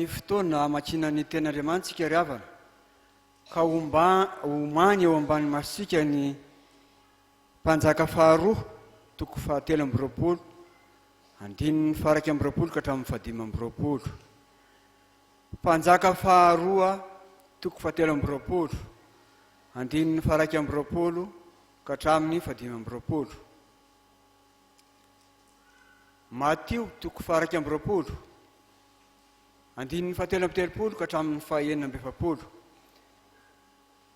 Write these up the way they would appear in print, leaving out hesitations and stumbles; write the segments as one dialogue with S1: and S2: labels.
S1: amin'ny fotoana hamakiana ny Tenin'Andriamanitsika ry havana, ka homba, homany eo ambany masontsika ny Mpanjaka faharoa, toko fahatelo amby 20, andininy faha 21 ka hatramin'ny fahadimy amby 20. Mpanjaka faharoa, toko fahatelo amby 20, andininy faha 21 ka hatramin'ny fahadimy amby 20. Matio, toko faha 21, andininy fahatelo amby 30 ka hatramin'ny faha 46.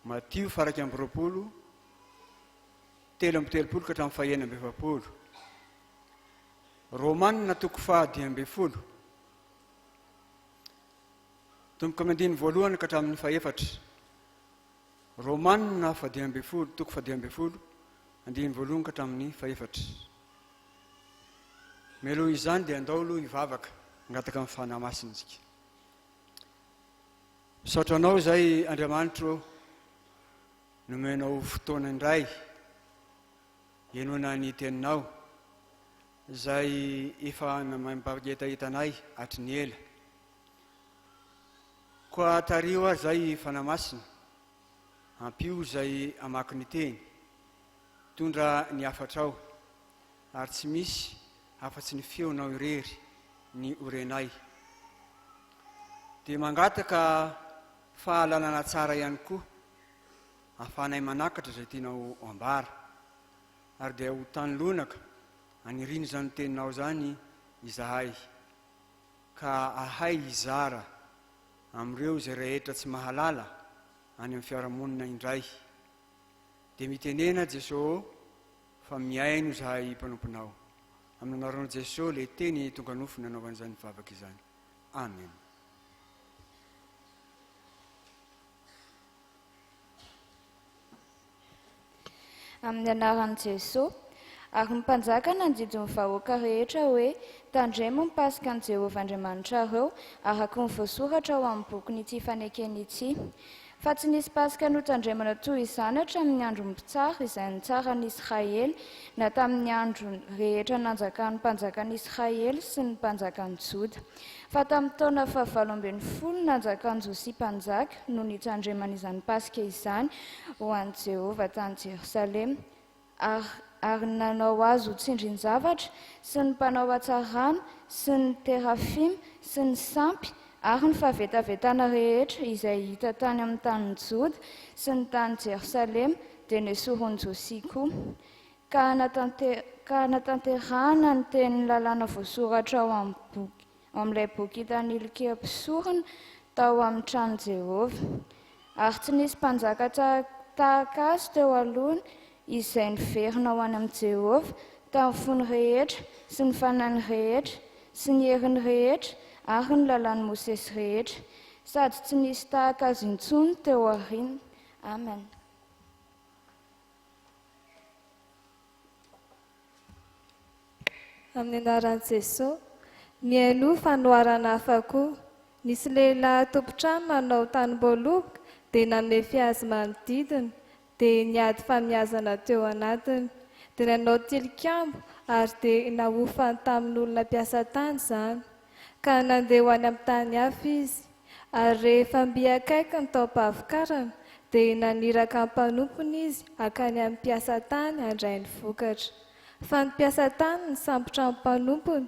S1: Matio faha 21, 33 ka hatramin'ny faha 46. Romanina toko faha 15. Tomboka amin'ny andininy voalohany ka hatramin'ny fahefatra. Romanina faha 15, toko faha 15, andininy voalohany ka hatramin'ny fahefatra. Mialoha izany dia andao aloha hivavaka, hangataka ny Fanahy Masina isika. Misaotra Anao izay Andriamanitro ô, nomenao fotoana indray henoina ny Teninao izay efa nampampahetahetanay anay hatry ny ela. Koa tariho ary izay Fanahy Masina, ampio izay hamaky ny Teny, tondra ny hafatrao, ary tsy misy afa-tsy ny feonao irery ny ho renay. Dia mangataka fahalalana tsara ihany koa ahafahanay manakatra izay tianao ho ambara. Ary dia ho tany lonaka aniriana izany teninao izany izahay, ka ahay hizara amin'ireo izay rehetra tsy mahalala any amin'ny fiarahamonina indray. Dia mitenena Jeso ô, fa mihaino izahay mpanomponao. Amin'ny anaranao Jeso le teny tonga nofo nanaovana izany vavaka izany. Amen.
S2: Amin'ny anaran'i Jeso. Ary ny mpanjaka nandidy ny vahoaka rehetra hoe, Tandremo ny Paskan'i Jehovah Andriamanitrareo, araka ny voasoratra ao amin'ny bokin'ity fanekena ity. Fa tsy nisy Paska notandremana toy izany hatramin'ny andron'ny mpitsara izay nitsara an'i Israely, na tamin'ny andro rehetra nanjakan'ny mpanjakan'i Israely sy ny mpanjakan'i Joda. Fa tamin'ny taona fahavalo ambin'ny folo nanjakan'i Josia mpanjaka no nitandremana izany Paska izany ho an'i Jehovah tany Jerosalema. Ary ary ny nanao azy ho tsindrin-javatra, sy ny mpanao hatsarana, sy ny terafima, sy ny sampy, ary ny fahavetavetana rehetra izay hita tany amin'ny tanin'i Joda sy ny tany Jerosalema, dia nesorin'i Josia koa. Ka ka hanatanterahana ny tenin'ny lalàna voasoratra ao amin'ny boky ao amin'ilay boky hitan'i Hilkia mpisorona tao amin'ny tranon'i Jehovah. Ary tsy nisy mpanjaka tahaka azy teo alohany izay niverina ho any amin'i Jehovah tamin'ny fony rehetra sy ny fanahiny rehetra sy ny heriny rehetra ary ny lalàn'i Mosesy rehetra, sady tsy nisy tahaka azy intsony teo aoriany. Amen.
S3: Amin'ny anaran'i Jesoa. Mihainoa fanoharana hafa koa. Nisy lehilahy tompon-trano nanao tanim-boaloboka dia namefy azy manodidina, dia niady famiazana teo anatiny. Dia nanao tilikambo ary dia nahofany tamin'olona mpiasa tany izany. Ka nandeha ho any amin'ny tany hafa izy. Ary rehefa mby akaiky ny taom-pahavokarana, dia naniraka ny mpanompony izy hankany amin'ny mpiasa tany handray ny vokatra. Fa ny mpiasa tany nisambotra ny mpanompony,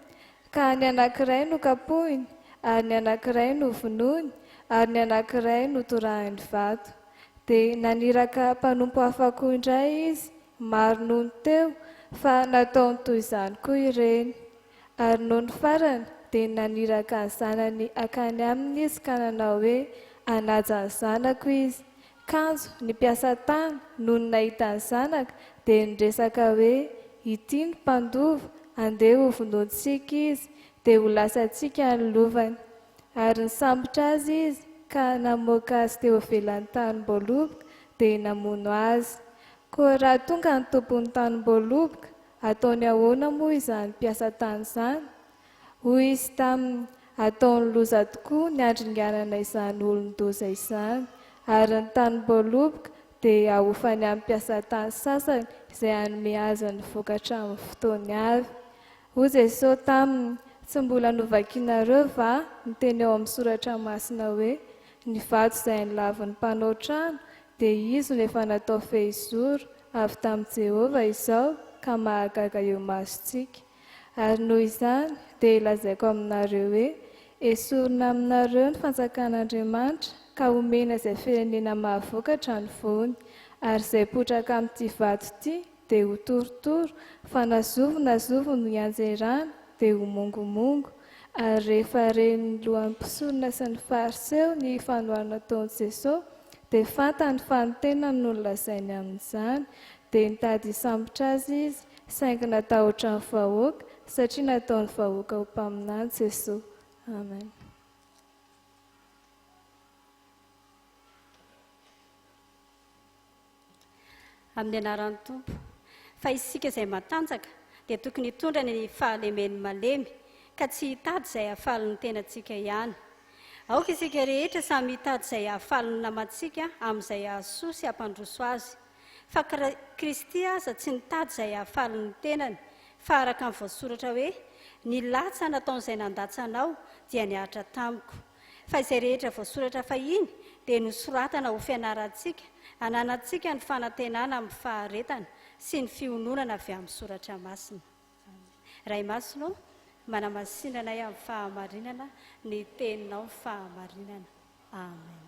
S3: ka ny anankiray nokapohiny, ary ny anankiray novonoiny, ary ny anankiray notorahiny vato. Dia naniraka mpanompo hafa koa indray izy, maro noho ny teo, fa nataony toy izany koa ireny. Ary nony farany, dia naniraka ny zanany hankany aminy izy ka nanao hoe, Hanaja ny zanako izy. Kanjo, ny mpiasa tany, nony nahita ny zanaka, dia niresaka hoe, Ity ny mpandova, andeha hovonointsika izy, dia ho lasantsika ny lovany. Ary nisambotra azy izy, ka namoaka azy teo ivelan'ny tanim-boaloboka, dia namono azy. Koa raha tonga ny tompon'ny tanim-boaloboka, Ataony ahoana moa izany mpiasa tany izany? Hoy izy taminy, Ataony loza tokoa ny handringanana izany olon-doza izany, ary ny tanim-boaloboka dia hahofany amin'ny mpiasa tany sasany izay hanome azy ny vokatra amin'ny fotoany avy. Hoy Jesosy taminy, Tsy mbola novakinareo va ny teny ao amin'ny Soratra Masina hoe, Ny vato izay nolavin'ny mpanao trano, dia izy no efa natao fehizoro, avy tamin'i Jehovah izao, ka mahagaga eo imasontsika. Ary noho izany, dia lazaiko aminareo hoe, Esorina aminareo ny fanjakan'Andriamanitra, ka homena izay firenena mahavokatra ny voany. Ary izay potraka amin'ity vato ity, dia ho torotoro, fa na zovy na zovy no hianjerana, dia ho mongomongo. Ary rehefa ren'ny lohan'ny mpisorona sy ny Fariseo ny fanoharana nataon'i Jesosy, dia fantany fa ny tenany no nolazainy amin'izany. Dia nitady hisambotra azy izy, saingy natahotra ny vahoaka, satria nataon'ny vahoaka ho mpaminany Jesosy. Amen.
S4: Amin'ny anaran'ny Tompo. Fa isika izay matanjaka dia tokony hitondra ny fahalemen'ny malemy, ka tsy hitady izay hahafaly ny tenantsika ihany. Aoka isika rehetra samy hitady izay hahafaly ny namantsika amin'izay hahasoa sy hampandroso azy. Fa Kristy aza tsy nitady izay hahafaly ny tenany, fa araka ny voasoratra hoe, Ny latsa nataon'izay nandatsa anao dia nihatra tamiko. Fa izay rehetra voasoratra fahiny dia nosoratana ho fianarantsika, hananantsika ny fanantenana amin'ny faharetana sy ny fiononana avy amin'ny Soratra Masina. Ray Masina ô, manamasina anay amin'ny fahamarinana ny Teninao ny fahamarinana. Amen.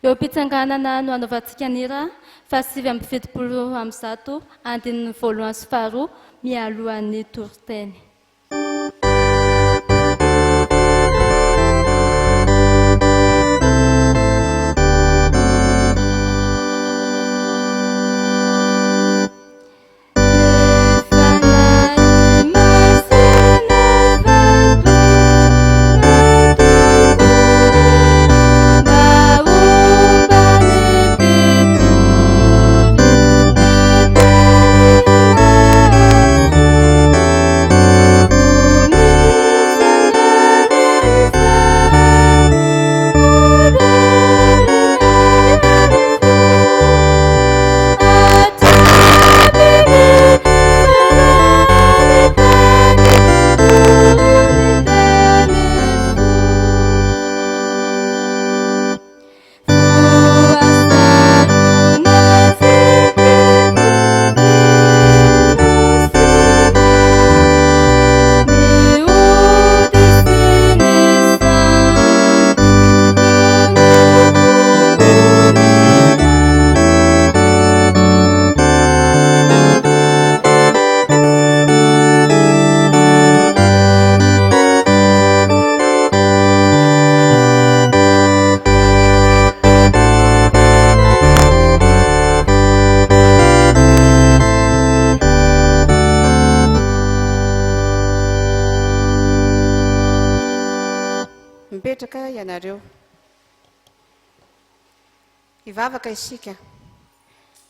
S5: Eo am-pitsanganana no hanaovantsika ny hira faha-179 andininy voalohany sy faharoa mialohan'ny toriteny.
S6: Mipetraka ianareo. Hivavaka isika.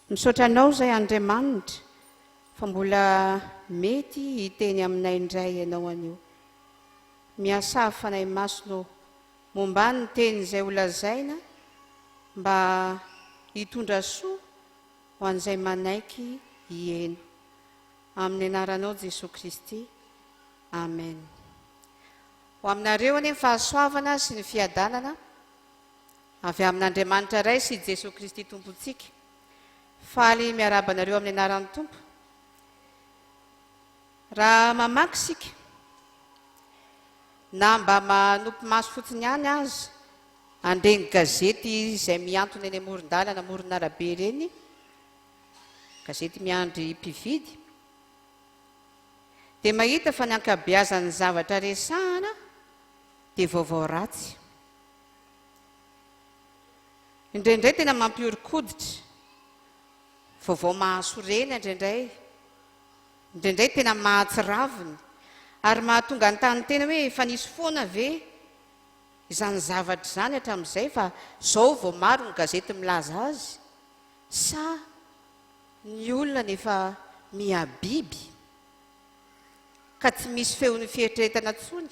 S6: Misaotra Anao izay Andriamanitra fa mbola mety hiteny aminay indray Ianao anio. Miasà Fanahy Masina ô, momba ny teny izay ho lazaina mba hitondra soa ho an'izay manaiky hiheno. Amin'ny anaranao Jesoa Kristy. Amen. Ho aminareo anie ny fahasoavana sy ny fiadanana avy amin'Andriamanitra Ray sy Jesoa Kristy Tompontsika. Faly miarahaba anareo amin'ny anaran'ny Tompo. Raha mamaky isika, na mba manopy maso fotsiny ihany aza, an'ireny gazety izay mihantona eny amoron-dalana, amoron'arabe ireny, gazety miandry mpividy, dia mahita fa ny ankabeazan'ny zavatra resahana dia vaovao ratsy. Indraindray tena mampihoron-koditra, vaovao mahasorena indraindray, indraindray tena mahatsiravina ary mahatonga hanontany tena hoe efa nisy foana ve izany zavatra izany hatramin'izay fa izao vao maro ny gazety milaza azy sa ny olona no efa miha-biby ka tsy misy feon'ny fieritreretana intsony.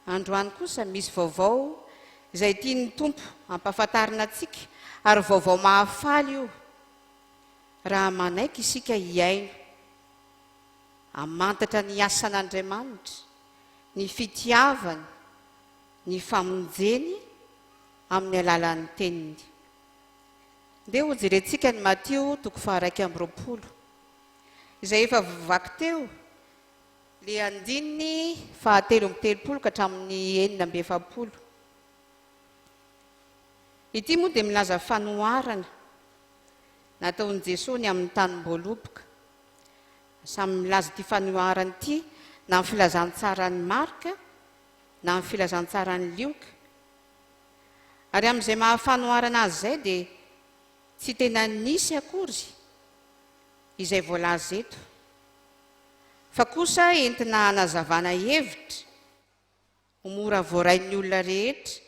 S6: Androany kosa misy vaovao izay tian'ny Tompo hampahafantarina antsika ary vaovao mahafaly io. raha manaiky isika hihaino, hamantatra ny asan'Andriamanitra, ny fitiavany, ny famonjeny amin'ny alalan'ny Teniny. Ndeha hojerentsika ny Matio toko faha-21, izay efa voavaky teo, ilay andininy faha-33 ka hatramin'ny 46. Ity moa dia milaza fanoharana nataon'i Jesoa ny amin'ny tanim-boaloboka. Samy milaza ity fanoharana ity na ny filazantsaran'i Marka na ny filazantsaran'i Lioka. Ary amin'izay maha fanoharana azy izay dia tsy tena nisy akory izay voalaza eto, fa kosa entina hanazavana hevitra ho mora voarain'ny olona rehetra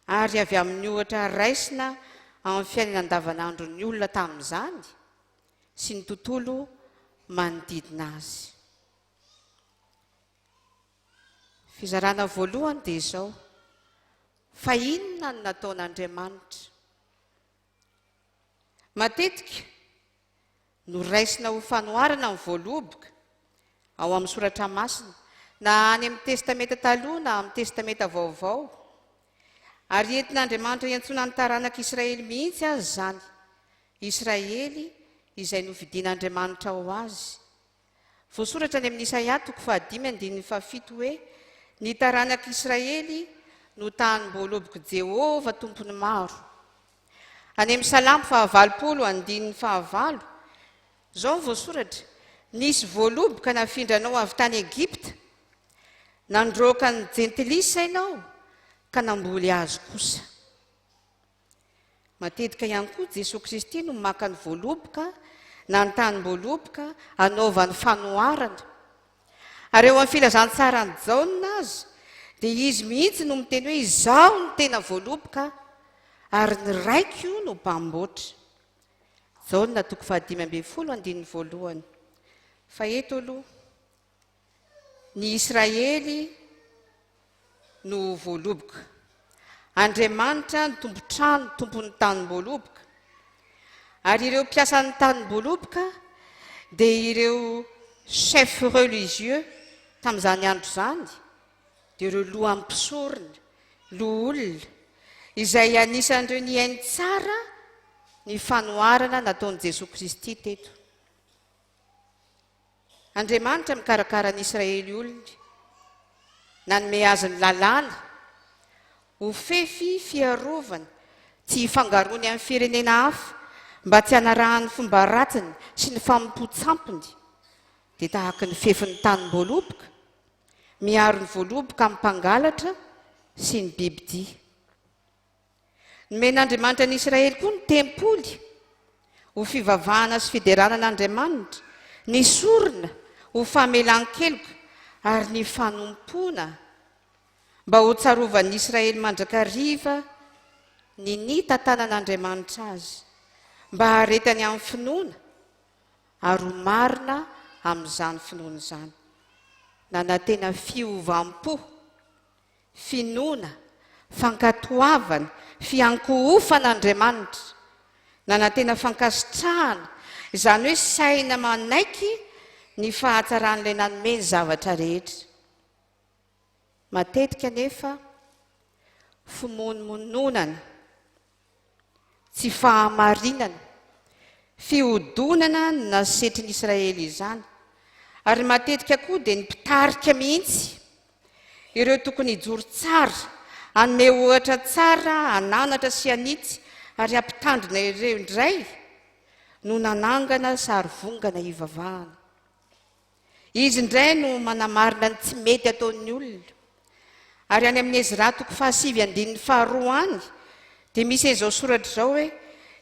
S6: ary avy amin'ny ohatra raisina amin'ny fiainana andavanandron'ny olona tamin'izany sy ny tontolo manodidina azy. Fizarana voalohany dia izao, Fa inona no nataon'Andriamanitra? Matetika no raisina ho fanoharana ny voaloboka ao amin'ny Soratra Masina, na any amin'ny Testamenta Taloha na amin'ny Testamenta Vaovao. Ary entin'Andriamanitra hiantsoana ny taranak'Israely mihitsy aza izany, Israely izay nofidin'Andriamanitra ho azy. Voasoratra any amin'ny Isaia toko fahadimy andininy fahafito hoe, Ny taranak'Israely no tanim-boalobok'i Jehovah Tompon'ny maro. Any amin'ny Salamo fahavalopolo andininy fahavalo, izao no voasoratra, Nisy voaloboka nafindranao avy tany Egypta, nandroaka ny jentilisa ianao ka namboly azy kosa. Matetika ihany koa Jesoa Kristy no maka ny voaloboka na ny tanim-boaloboka hanaovany fanoharana. Ary eo amin'ny filazantsaran'i Jaona aza dia izy mihitsy no miteny hoe izaho no tena voaloboka ary ny Raiko no mpamboatra. Jaona toko fahadimy ambin'ny folo andininy voalohany. Fa eto aloha ny Israely no voaloboka. Andriamanitra no tompon-trano, tompon'ny tanim-boaloboka. Ary ireo mpiasan'ny tanim-boaloboka dia ireo chefs religieux tamin'izany andro izany, dia ireo lohan'ny mpisorona, loholona, izay anisan'ireo nihaino tsara ny fanoharana nataon'i Jesoa Kristy teto. Andriamanitra mikarakara ny Israely olony, nanome azy ny lalàna ho fefy fiarovana tsy hifangaroany amin'ny firenena hafa mba tsy hanarahany ny fomba ratsiny sy ny fanompoan-tsampiny, dia tahaka ny fefin'ny tanim-boaloboka, miaro ny voaloboka amin'ny mpangalatra sy ny bibidia. Nomen'Andriamanitra ny Israely koa ny tempoly ho fivavahana sy fiderana an'Andriamanitra, ny sorona ho famelan-keloka ary ny fanompoana mba ho tsarovan'ny Israely mandrakariva ny nitantanan'Andriamanitra azy, mba haharetany amin'ny finoana ary ho marina amin'izany finoana izany. Nanantena fiovam-po. Finoana, fankatoavana, fiankohofana Andriamanitra. Nanantena fankasitrahana, izany hoe saina manaiky ny fahatsaran'ilay nanome ny zavatra rehetra. Matetika anefa, fimonomononana, tsy fahamarinana, fihodonana no nasetrin'ny Israely izany, ary matetika koa dia ny mpitarika mihitsy, ireo tokony hijoro tsara, hanome ohatra tsara, hananatra sy hanitsy ary hampitandrina ireo indray no nanangana sarivongana hivavahana. Izy indray no manamarina ny tsy mety ataon'ny olona. Ary any amin'ny Ezra toko fahasivy andininy faharoa any dia misy an'izao soratra izao hoe,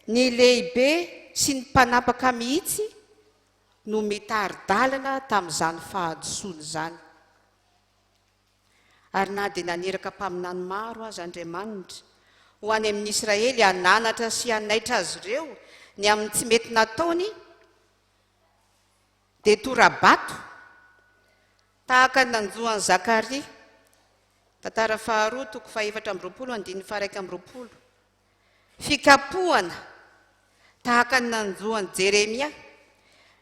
S6: Ny lehibe sy ny mpanapaka mihitsy no mitari-dalana tamin'izany fahadisoana izany. Ary na dia naniraka mpaminany maro aza Andriamanitra ho any amin'ny Israely hananatra sy hanaitra azy ireo ny amin'ny tsy mety nataony, dia tora-bato, tahaka ny nanjo an'i Zakaria, Tantara faharoa, toko fahefatra amby roapolo, andininy faha-iraika amby roapolo. Fikapohana. Tahaka ny nanjo an'i Jeremia.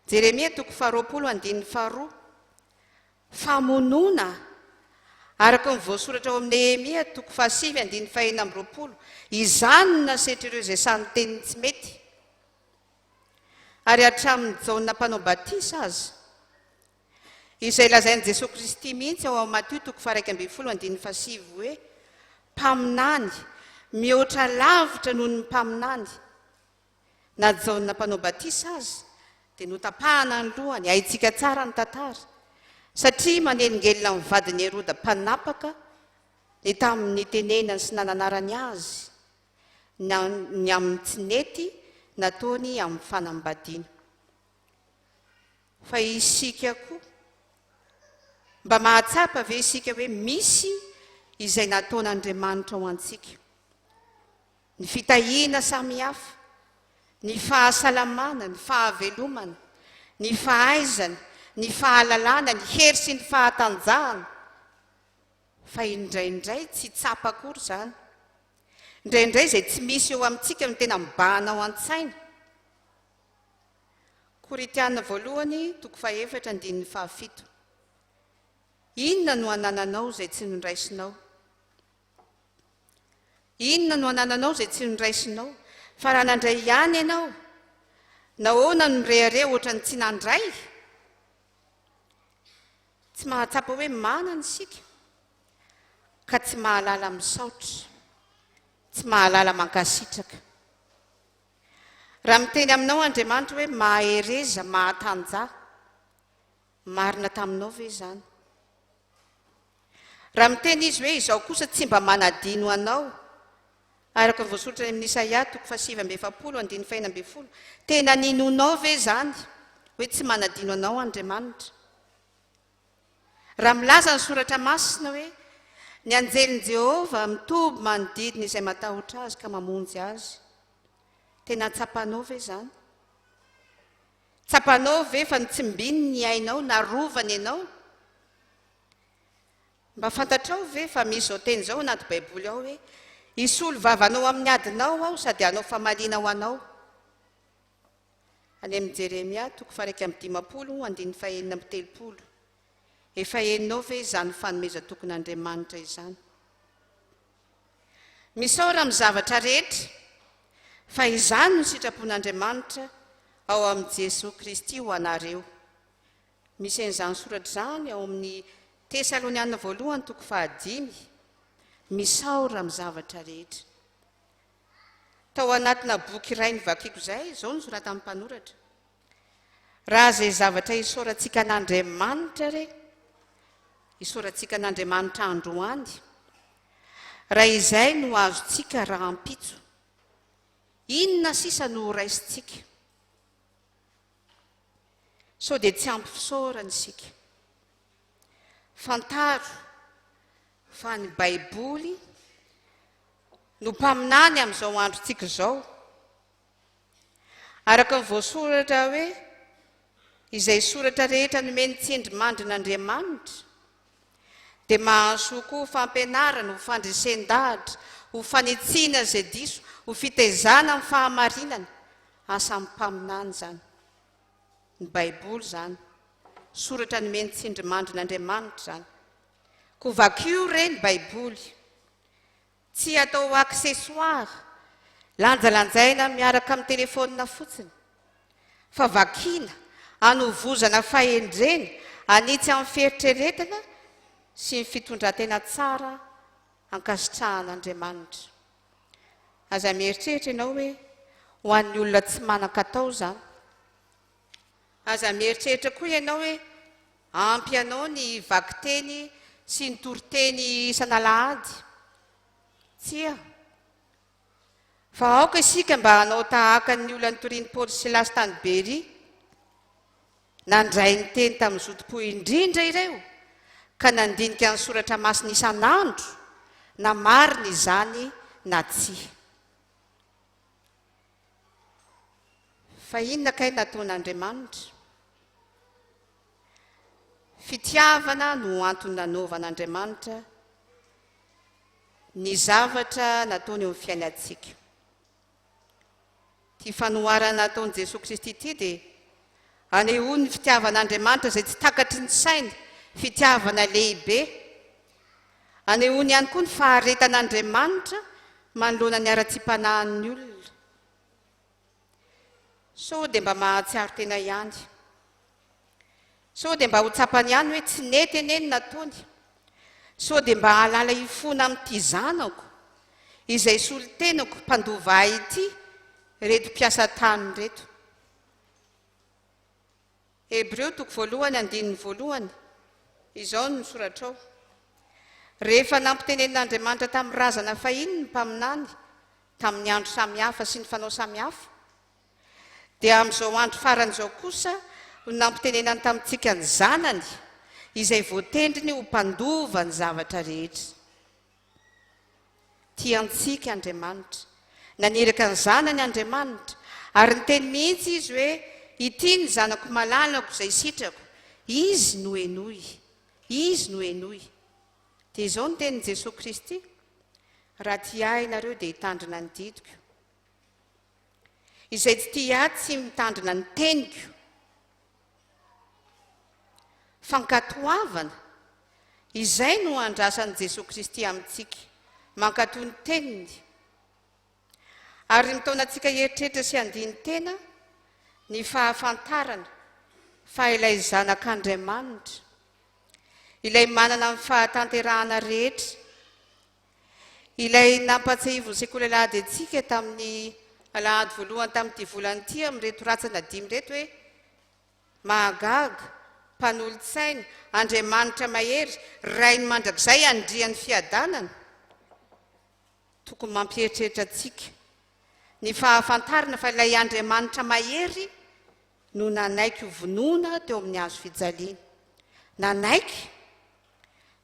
S6: Jeremia toko faharoapolo andininy faharoa. Famonoana, araka ny voasoratra ao amin'ny Nehemia toko fahasivy andininy fahenina amby roapolo, izany no nasetr'ireo izay sahy niteny ny tsy mety. Ary hatramin'i Jaona Mpanao Batisa aza, izay lazain'i Jesoa Kristy mihitsy ao amin'ny Matio toko faha-11 andininy fahasivy hoe mpaminany, mihoatra lavitra noho ny mpaminany. Na Jaona Mpanao Batisa aza dia notapahana ny lohany, haintsika tsara ny tantara, satria manelingelina ny vadin'i Heroda mpanapaka ny tamin'ny nitenenany sy nananarany azy ny ny amin'ny tsy nety nataony amin'ny fanambadiana. Fa isika koa, mba mahatsapa ve isika hoe misy izay nataon'Andriamanitra ho antsika? Ny fitahiana samihafa, ny fahasalamana, ny fahavelomana, ny fahaizana, ny fahalalana, ny hery sy ny fahatanjahana. Fa indraindray tsy tsapa akory izany. Indraindray izay tsy misy eo amintsika no tena mibahana ao an-tsaina. Korintiana voalohany, toko fahefatra, andininy fahafito. Inona no anananao izay tsy noraisinao? Inona no anananao izay tsy noraisinao? Fa raha nandray ihany ianao, nahoana no mirehareha ohatran'ny tsy nandray? Tsy mahatsapa hoe manana isika, ka tsy mahalala misaotra, tsy mahalala mankasitraka. Raha miteny aminao Andriamanitra hoe mahereza, mahatanjaha, marina taminao ve izany? Raha miteny izy hoe izao kosa tsy mba manadino anao, araka ny voasoratra any amin'ny Isaia toko fahasivy amby efapolo andininy fahena ambin'ny folo, tena ninoanao ve izany hoe tsy manadino anao Andriamanitra? Raha milaza ny soratra masina hoe ny anjelin'i Jehovah mitoby manodidina izay matahotra azy ka mamonjy azy, tena tsapanao ve izany? Tsapanao ve fa notsimbininy ny ainao, narovany ianao? Mba fantatrao ve fa misy izao teny izao anaty Baiboly ao hoe, Hisolo vava anao amin'ny adinao aho sady hanao famaliana ho anao? Any amin'ny Jeremia toko faha-51 andininy faha-36. Efa henonao ve izany fanomezan-tokin'Andriamanitra izany? Misaora amin'ny zavatra rehetra, fa izany no sitrapon'Andriamanitra ao amin'i Jesoa Kristy ho anareo. Misy an'izany soratra izany ao amin'ny Tesaloniana voalohany toko fahadimy, Misaora amin'ny zavatra rehetra. Tao anatina boky iray novakiako izay, izao no soratan'ny mpanoratra, Raha izay zavatra isaorantsika an'Andriamanitra re, isaorantsika an'Andriamanitra androany, raha izay no azontsika rahampitso, inona sisa no horaisintsika? Sao dia tsy ampy fisaorana isika? Fantaro fa ny Baiboly no mpaminany amin'izao androntsika izao. Araka ny voasoratra hoe, Izay soratra rehetra nomen'ny tsindrimandrin'Andriamanitra dia mahasoa koa ho fampianarana, ho fandresen-dahatra, ho fanitsiana izay diso, ho fitaizana amin'ny fahamarinana. Asan'ny mpaminany izany. Ny Baiboly izany. Soratra nomen'ny tsindrimandrin'Andriamanitra izany. Koa vakio re ny Baiboly. Tsy atao accessoire, lanjalanjaina miaraka amin'ny telefaonina fotsiny, fa vakiana, anovozana fahendrena, anitsy amin'ny fieritreretana sy ny fitondran-tena tsara ankasitrahan'Andriamanitra. Aza mieritreritra ianao hoe ho an'ny olona tsy manan-katao izany. Aza mieritreritra koa ianao hoe ampy anao ny vakiteny sy ny toriteny isan'alahady. Tsia. Fa aoka isika mba hanao tahaka ny olona nitorian'i Paoly sy Silasy tany Beria. Nandray ny teny tamin'ny zotom-po indrindra ireo, ka nandinika ny soratra masina isan'andro, na marina izany na tsia. Fa inona kay nataon'Andriamanitra? Fitiavana no antony nanaovan'Andriamanitra ny zavatra nataony eo amin'ny fiainantsika. Ity fanoharana ataon'i Jesoa Kristy ity dia anehoany ny fitiavan'Andriamanitra izay tsy takatry ny saina, fitiavana lehibe. Anehoany ihany koa ny faharetan'Andriamanitra manoloana ny haratsiam-panahin'ny olona. Sao dia mba mahatsiaro tena ihany. Sao dia mba ho tsapany ihany hoe tsy nety anie ny nataony. Sao dia mba hahalala hifona amin'ity zanako, izay solontenako, mpandova ahy ity, ireto mpiasa tany ireto. Hebreo toko voalohany andininy voalohany, izao no misoratra ao, Rehefa nampitenenin'Andriamanitra tamin'ny razana fahiny ny mpaminany, tamin'ny andro samihafa sy ny fanao samihafa, Dia amin'izao andro farany izao kosa no nampitenenany tamintsika ny Zanany, izay voatendriny ho mpandova ny zavatra rehetra. Tia antsika Andriamanitra. Naniraka ny Zanany Andriamanitra, ary niteny mihitsy Izy hoe, Ity ny Zanako malalako izay sitrako, Izy no henoy. Izy no henoy. Dia izao no tenin'i Jesoa Kristy, Raha tia Ahy ianareo dia hitandrina ny didiko. Izay tsy tia ahy tsy mitandrina ny teniko. Fankatoavana, izay no andrasan'i Jesoa Kristy amintsika, mankatò ny teniny. Ary mitaona antsika hieritreritra sy handini-tena ny fahafantarana fa ilay Zanak'Andriamanitra, ilay manana ny fahatanterahana rehetra, Ilay nampahatsiahivin'ny Sekoly Alahady antsika tamin'ny alahady voalohany tamin'ity volana ity amin'ireto ratsana dimy ireto hoe, Mahagaga, Mpanolotsaina, Andriamanitra Mahery, Rain'ny Mandrakizay, Andrian'ny Fiadanana. Tokony mampieritreritra antsika ny fahafantarana fa ilay Andriamanitra Mahery no nanaiky ho vonoina teo amin'ny hazo fijaliana. Nanaiky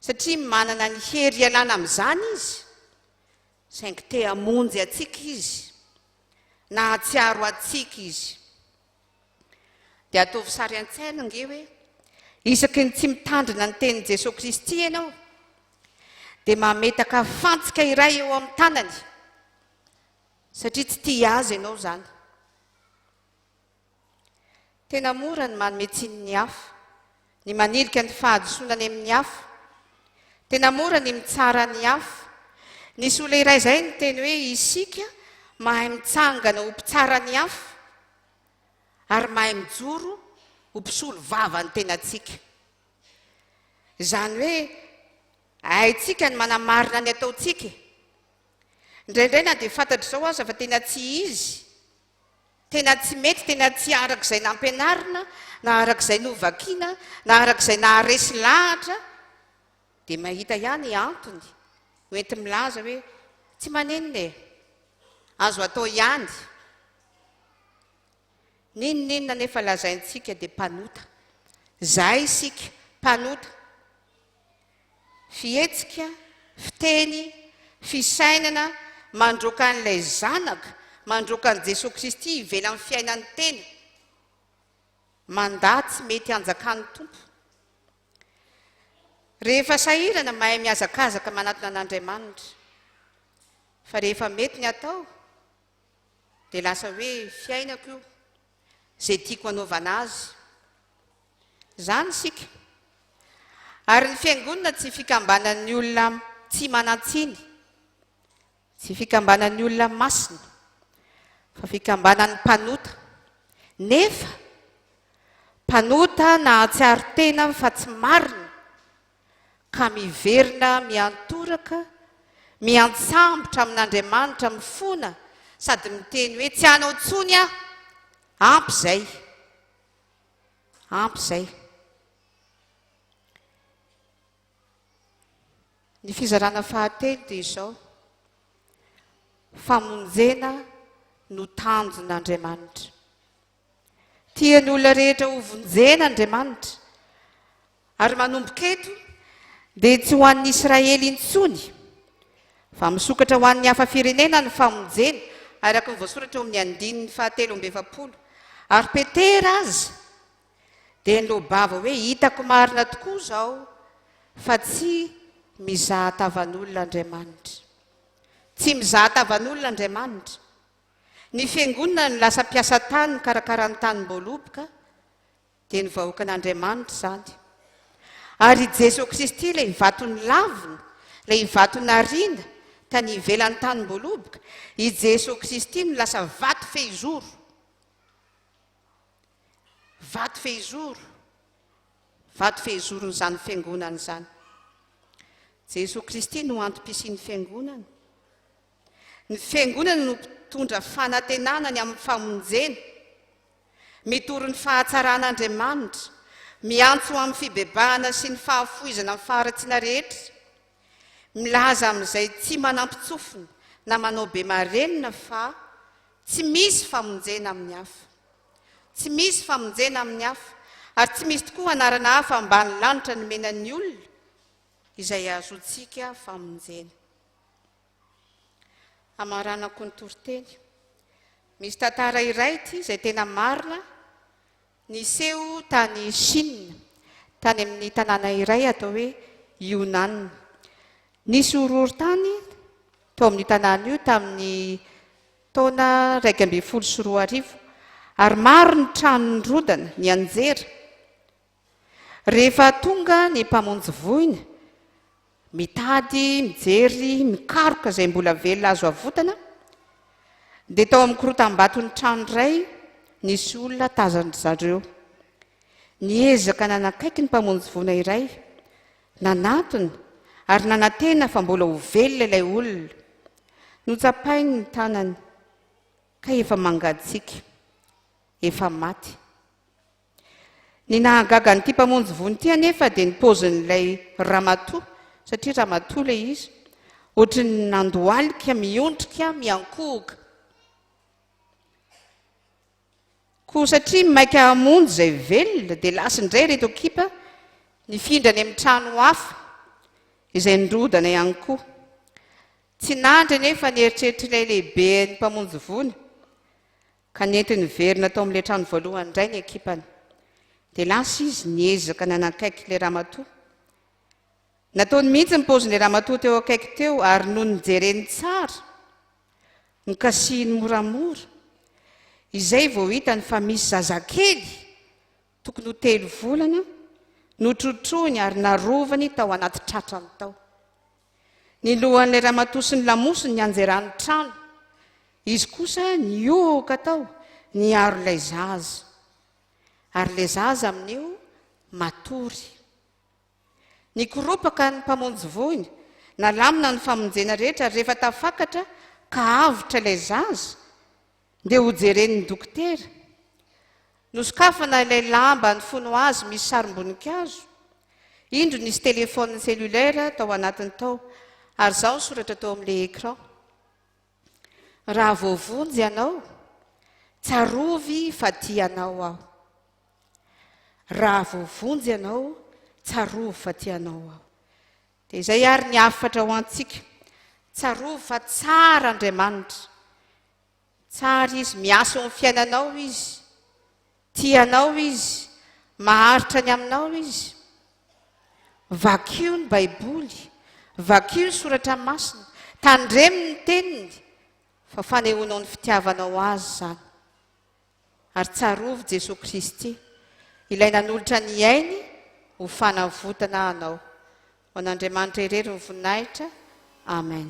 S6: satria manana ny hery hialana amin'izany izy, saingy te hamonjy antsika izy, nahatsiaro antsika izy. Dia ataovy sary an-tsaina ange hoe isaky ny tsy mitandrina ny tenin'i Jesoa Kristy ianao, dia mametaka fantsika iray eo amin'ny tanany, satria tsy tia azy ianao izany. Tena mora ny manome tsiny ny hafa, ny manilika ny fahadisoana any amin'ny hafa. Tena mora ny mitsara ny hafa. Nisy olona iray izay niteny hoe isika mahay mitsangana ho mpitsara ny hafa ary mahay mijoro ho mpisolo vava ny tenantsika. Izany hoe haintsika ny manamarina ny ataontsika e. Indraindray na dia fantatr'izao aza fa tena tsy izy, Tena tsy mety, tena tsy araka izay nampianarina, na araka izay novakiana, na araka izay naharesy lahatra, dia mahita ihany antony hoenti-milaza hoe tsy manenina e, azo atao ihany. N'inon'inona anefa lazaintsika dia mpanota. Izay isika, mpanota. Fihetsika, fiteny, fisainana mandroaka an'ilay Zanaka, mandroaka an'i Jesoa Kristy ivelan'ny fiainan'ny tena. Mandà tsy mety hanjakan'ny Tompo. Rehefa sahirana mahay mihazakazaka manatona an'Andriamanitra. Fa rehefa mety ny atao dia lasa hoe fiainako io, izay tiako hanaovana azy. Izany isika. Ary ny Fiangonana tsy fikambanan'ny olona tsy manan-tsiny, tsy fikambanan'ny olona masina, fa fikambanan'ny mpanota. Nefa, mpanota nahatsiaro tena fa tsy marina, ka miverina miantoraka, miantsambotra amin'Andriamanitra mifona sady miteny hoe tsy hanao intsony aho, ampy izay. Ampy izay. Ny fizarana fahatelo dia izao, famonjena no tanjon'Andriamanitra. Tian'ny olona rehetra ho vonjena Andriamanitra. Ary manomboka eto dia tsy ho an'ny Israely intsony, fa misokatra ho an'ny hafa firenena ny famonjena, araka ny voasoratra eo amin'ny andininy fahatelo amby 40. Ary Petera aza dia niloa-bava hoe, Hitako marina tokoa izao fa tsy mizaha tavan'olona Andriamanitra. Tsy mizaha tavan'olona Andriamanitra. Ny Fiangonana no lasa mpiasa tany mikarakara ny tanim-boaloboka, dia ny vahoakan'Andriamanitra izany. Ary i Jesoa Kristy ilay vato nolavina, ilay vato nariana tany ivelan'ny tanim-boaloboka, i Jesoa Kristy no lasa vato fehizoro. Vato fehizoro. Vato fehizoron'izany Fiangonana izany. Jesoa Kristy no antom-pisian'ny Fiangonana. Ny Fiangonana no mpitondra fanantenana ny amin'ny famonjena, mitory ny fahatsaran'Andriamanitra, miantso ho amin'ny fibebahana sy ny fahafoizana ny faharatsiana rehetra, milaza amin'izay tsy manampin-tsofina na manao be marenina fa tsy misy famonjena amin'ny hafa. Tsy misy famonjena amin'ny hafa, ary tsy misy tokoa anarana hafa ambany lanitra nomena ny olona izay ahazoantsika famonjena. Hamaranako ny toriteny. Misy tantara iray ity izay tena marina niseho tany Chine, tany amin'ny tanàna iray atao hoe Yunnan. Nisy horohorontany tao amin'io tanàna io tamin'ny taona 2011 ary maro ny trano nirodana, nianjera. Rehefa tonga ny mpamonjy voina, mitady, mijery, mikaroka izay mbola velona azo avotana, dia tao amin'ny korotam-baton'ny trano iray nisy olona tazan-dry zareo. Niezaka nanakaiky ny mpamonjy voina iray, nanatona ary nanantena fa mbola ho velona ilay olona. Notsapainy ny tanany ka efa mangatsiaka, efa maty. Ny nahagaga an'ity mpamonjy vono ity anefa dia ny paozin'ilay ramatoa, satria ramatoa ilay izy, ohatry ny nandohalika, miondrika, miankohoka. Koa satria maika hamonjy izay velona dia lasa indray ireto ekipa nifindra any amin'ny trano hafa izay nirodana ihany koa. Tsy nandry anefa ny eritreritr'ilay lehiben'ny mpamonjy vono Ka nentiny niverina tao amin'ilay trano voalohany indray ny ekipany. Dia lasa izy niezaka nanakaiky ilay ramatoa. Nataony mihitsy ny paozin'ilay ramatoa teo akaiky teo ary nony nojereny tsara, nokasihiny moramora, izay vao hitany fa misy zazakely tokony ho telo volana notrotroiny ary narovany tao anaty tratrany tao. Ny lohan'ilay ramatoa sy ny lamosiny nianjeran'ny trano. Izy kosa nihohoka tao niaro ilay zaza. Ary ilay zaza amin'io matory. Nikoropaka ny mpamonjy voina, nalamina ny famonjena rehetra ary rehefa tafakatra ka avotra ilay zaza dia hojeren'ny dokotera. Nosokafana ilay lamba nifono azy misy sarim-boninkazo. Indro nisy téléphone cellulaire tao anatiny tao, ary izao ny soratra teo amin'ilay écran, Raha voavonjy ianao, tsarovy fa tia anao aho. Raha voavonjy ianao, tsarovy fa tia anao aho. Dia izay ary ny hafatra ho antsika. Tsarovy fa tsara Andriamanitra. Tsara Izy, miasa eo amin'ny fiainanao Izy, tia anao Izy, maharitra ny aminao Izy. Vakio ny Baiboly, vakio ny Soratra Masina, tandremo ny Teniny, fa fanehoanao ny fitiavanao Azy izany. Ary tsarovy Jesoa Kristy, Ilay nanolotra ny ainy ho fanavotana anao. Ho an'Andriamanitra irery ny voninahitra. Amen.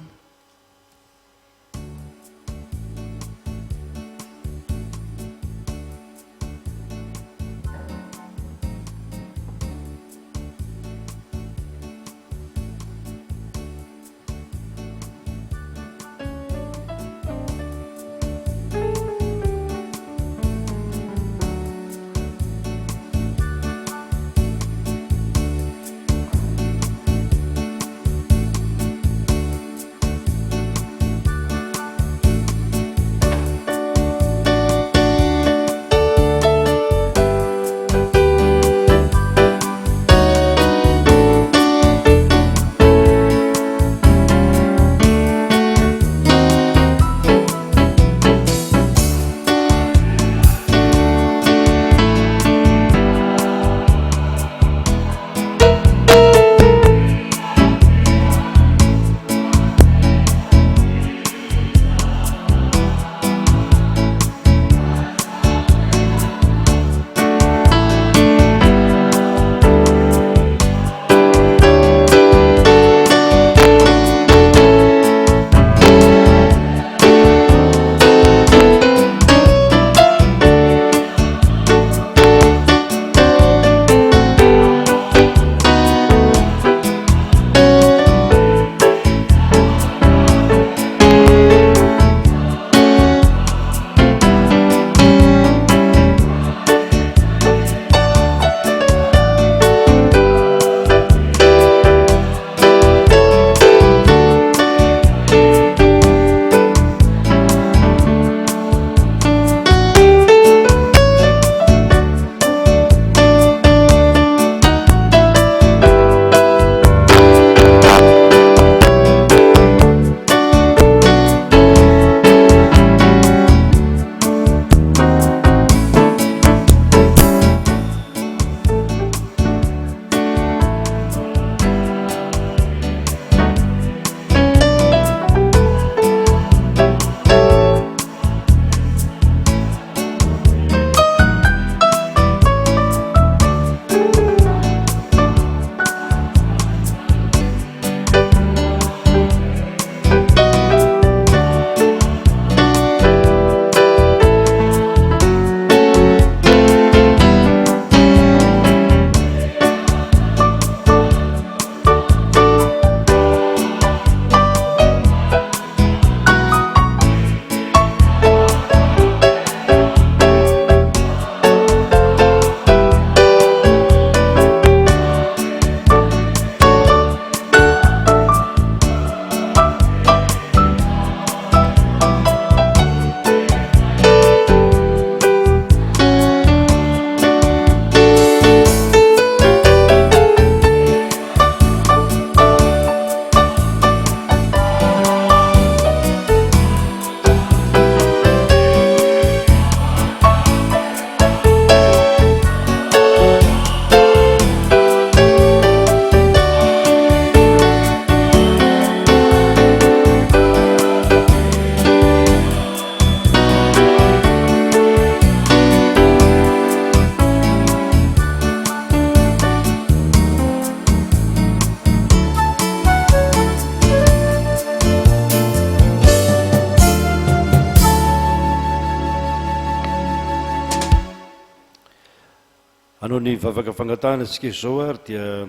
S7: Hanao ny vavaka fangatahana isika izao ary dia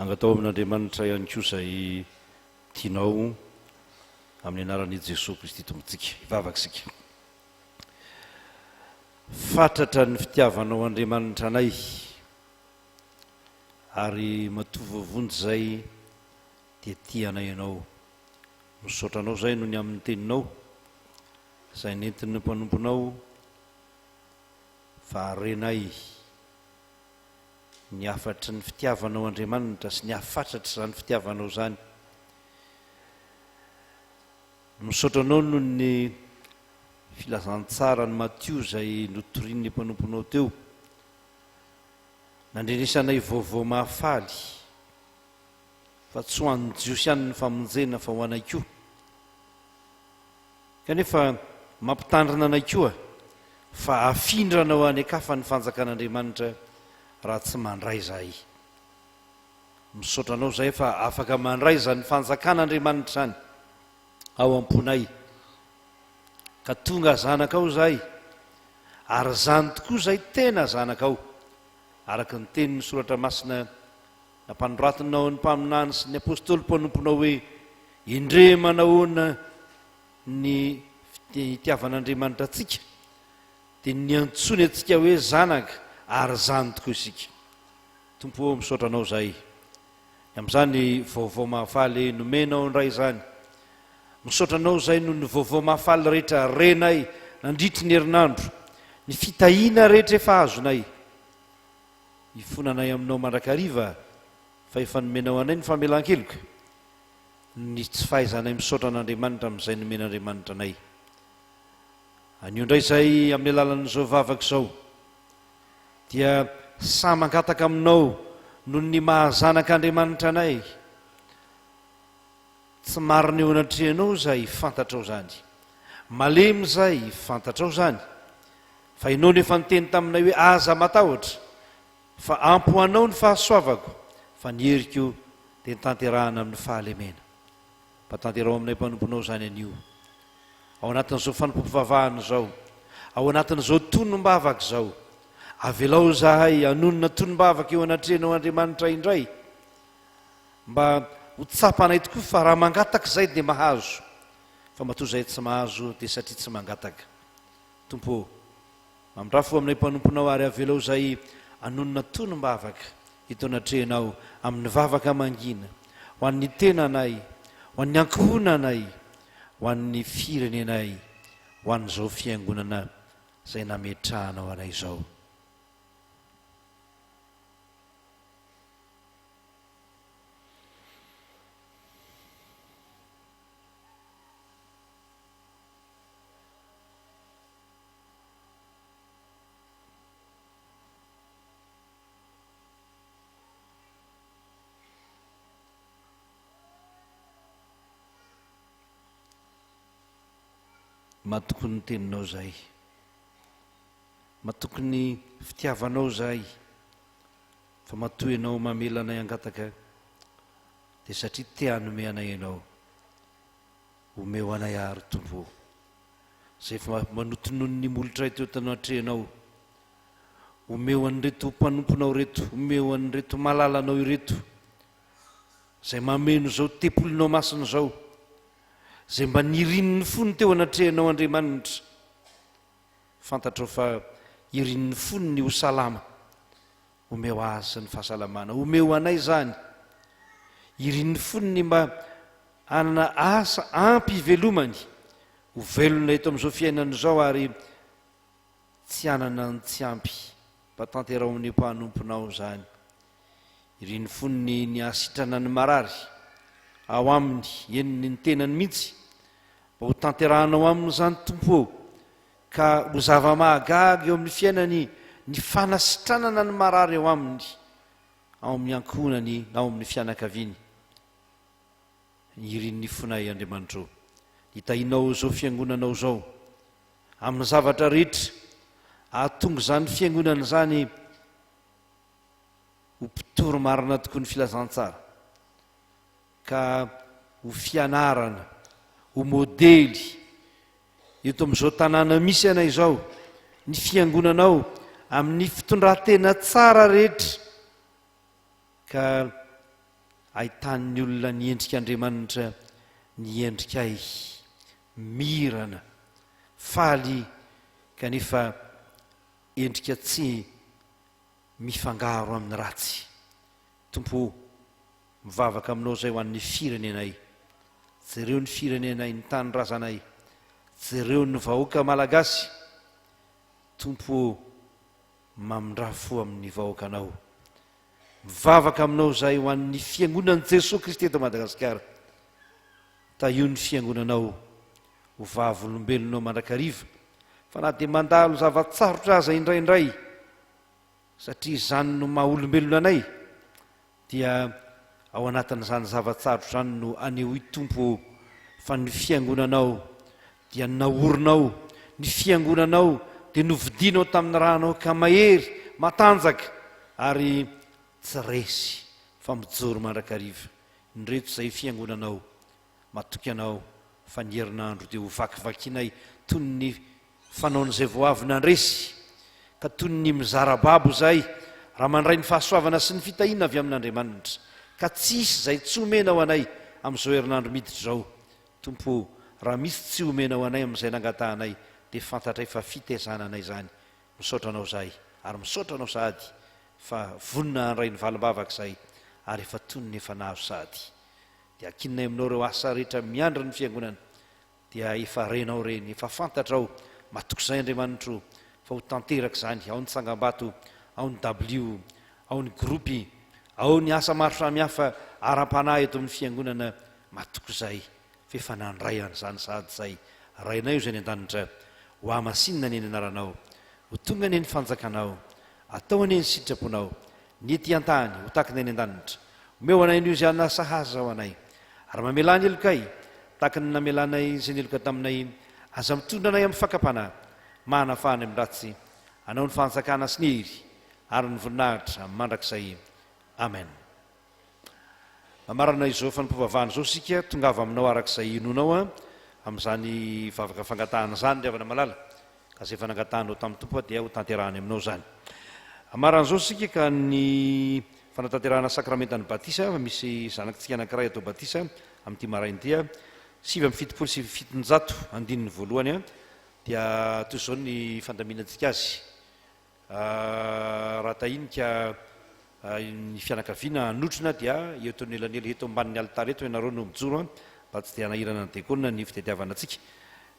S7: angataho amin'Andriamanitra ihany koa izay tianao amin'ny anaran'i Jesoa Kristy Tompontsika. Hivavaka isika. Fatratra ny fitiavanao Andriamanitra anay ary matoa voavonjy izay dia tia anay Ianao. Misaotra Anao izahay noho ny amin'ny Teninao izay nentin'ny mpanomponao fa renay ny hafatry ny fitiavanao Andriamanitra sy ny hafatratr'izany fitiavanao izany. Misaotra Anao noho ny filazantsaran'i Matio izay notorian'ny mpanomponao teo. Nandrenesanay vaovao mahafaly fa tsy ho an'ny Jiosy ihany ny famonjena fa ho anay koa. Kanefa mampitandrina anay koa fa hafindranao any an-kafa ny fanjakan'Andriamanitra raha tsy mandray izahay. Misaotra anao izahay fa afaka mandray izany fanjakan'Andriamanitra izany ao am-ponay. Ka tonga zanakao izahay, ary izany tokoa izahay tena zanakao, araka ny tenin'ny Soratra Masina nampanoratinao ny mpaminany sy ny apostoly mpanomponao hoe, Endrey manahoana ny fitiavan'Andriamanitra antsika, dia niantsoany antsika hoe zanaka, ary izany tokoa isika. Tompo ô, misaotra Anao izahay ny amin'izany vaovao mahafaly nomenao indray izany. Misaotra Anao izahay noho ny vaovao mahafaly rehetra renay nandritry ny herinandro, ny fitahiana rehetra efa azonay. Ifonanay Aminao mandrakariva fa efa nomenao anay ny famelan-keloka. Ny tsy fahaizanay misaotra an'Andriamanitra amin'izay nomen'Andriamanitra anay. Anio indray izay amin'ny alalan'izao vavaka izao dia sahy mangataka aminao noho ny maha zanak'Andriamanitra anay. Tsy marina eo anatrehanao izay, fantatrao izany. Malemy izay, fantatrao izany. Fa ianao no efa niteny taminay hoe aza matahotra. Fa ampy ho anao ny fahasoavako, fa ny heriko dia tanterahana amin'ny fahalemena. Mba tanteraho aminay mpanomponao izany anio, ao anatin'izao fanompoam-pivavahana izao, ao anatin'izao tonom-bavaka izao. Avelao izahay hanonona tonom-bavaka eo anatrehanao Andriamanitra indray, mba ho tsapanay tokoa fa raha mangataka izahay dia mahazo, fa matoa izahay tsy mahazo dia satria tsy mangataka. Tompo ô, Mamindrafo aminay mpanomponao ary avelao izahay hanonona tonom-bavaka eto anatrehanao amin'ny vavaka mangina ho an'ny tenanay, ho an'ny ankohonanay, ho an'ny firenenay, ho an'izao fiangonana izay nametrahanao anay izao. Matoky ny teninao zahay. Matoky ny fitiavanao zahay. Fa matoa ianao mamela anay hangataka dia satria te hanome anay ianao. Omeo anay àry Tompo ô. Izay efa manotonono ny molotray teo anatrehanao. Omeo an'ireto mpanomponao ireto, omeo an'ireto malalanao ireto, izay mameno izao tempolinao masina izao, izay mba nirin'ny fony teo anatrehanao Andriamanitra. Fantatrao fa irin'ny fony ny ho salama. Omeo azy ny fahasalamana. Omeo anay izany. Irin'ny fony ny mba hanana asa ampy hivelomany, ho velona eto amin'izao fiainana izao ary tsy hanana ny tsy ampy. Mba tanteraho amin'ny mpanomponao izany. Irin'ny fony ny hahasitrana ny marary ao aminy, eny ny tenany mihitsy. Mba ho tanterahanao aminy izany Tompo ô. Ka ho zava-mahagaga eo amin'ny fiainany ny fanasitranana ny marary eo aminy, ao amin'ny ankohonany na ao amin'ny fianakaviany. Ny irin'ny fonay, Andriamanitra ô, ny hitahianao izao fiangonanao izao amin'ny zavatra rehetra hahatonga izany fiangonana izany ho mpitory marina tokoa ny filazantsara, ka ho fianarana, ho modely eto amin'izao tanàna misy anay izao, ny fiangonanao amin'ny fitondran-tena tsara rehetra, ka ahitan'ny olona ny endrik'Andriamanitra ny endrikay mirana, faly kanefa endrika tsy mifangaro amin'ny ratsy. Tompo o, mivavaka aminao izay ho an'ny firenenay. Jereo ny firenenay, ny tanindrazanay. Jereo ny vahoaka malagasy. Tompo o, mamindrà fo amin'ny vahoakanao. Mivavaka aminao izahay ho an'ny Fiangonan'i Jesoa Kristy eto Madagasikara. Tahio ny Fiangonanao ho vavolombelonao mandrakariva fa na dia mandalo zava-tsarotra aza indraindray, satria izany no maha olombelona anay, dia ao anatin'izany zava-tsarotra izany no anehoy Tompo ô fa ny Fiangonanao dia naorinao, ny Fiangonanao dia novidianao tamin'ny rànao ka mahery, matanjaka ary tsy resy fa mijoro mandrakariva. Indreto izay Fiangonanao, matoky Anao fa ny herinandro dia ho vakivakinay toy ny fanaon'izay vao avy nandresy, ka toy ny mizara babo izahay raha mandray ny fahasoavana sy ny fitahiana avy amin'Andriamanitra, ka tsy hisy izay tsy homenao anay amin'izao herinandro miditra izao. Tompo ô, raha misy tsy homenao anay amin'izay nangatahanay, dia fantatray fa fitezana anay izany. Misaotra Anao izahay, ary misaotra Anao sahady fa vonona handray ny valim-bavaka izahay, ary efa toy ny efa nahazo sahady. Dia ankininay aminao ireo asa rehetra miandry ny Fiangonana, dia efa renao ireny, efa fantatrao, matoky izay Andriamanitro fa ho tanteraka izany, ao ny tsangambato, ao ny dabilio, ao ny gropy, ao ny asa maro samihafa ara-panahy eto amin'ny Fiangonana, matoky izay fa efa nandray an'izany sahady izay, Rainay izay any an-danitra, ho hamasinina anie ny anaranao, ho tonga anie ny fanjakanao, atao anie ny sitraponao, Ny ety an-tany, ho tahaka ny any an-danitra. Omeo anay anio izay hanina sahaza ho anay. Ary mamelà ny helokay, tahaka ny namelanay izay niheloka taminay. Aza mitondra anay amin'ny fakam-panahy, manafaha anay amin'ny ratsy. Anao ny fanjakana sy ny hery ary ny voninahitra mandrakizay. Amen. Mamarana izao fanompoam-pivavahana izao isika, tongava aminao araka izay inoanao amin'izany vavaka fangatahana izany ry havana malala. Ka izay efa nangatahanao tamin'ny Tompo dia ho tanterahany aminao izany. Hamaran'izao izao isika ka ny fanatanterahana sakramentan'ny batisa, fa misy zanakitsika anankiray atao batisa amin'ity maraina ity, 779 andininy voalohany, dia toy izao ny fandaminantsika azy. Raha tahiny ka ny fianakaviana hanotrona dia eto anelanela eto ambanin'ny alitara eto ianareo no mijoro mba tsy dia hanahirana ny dekona ny fitadiavana antsika.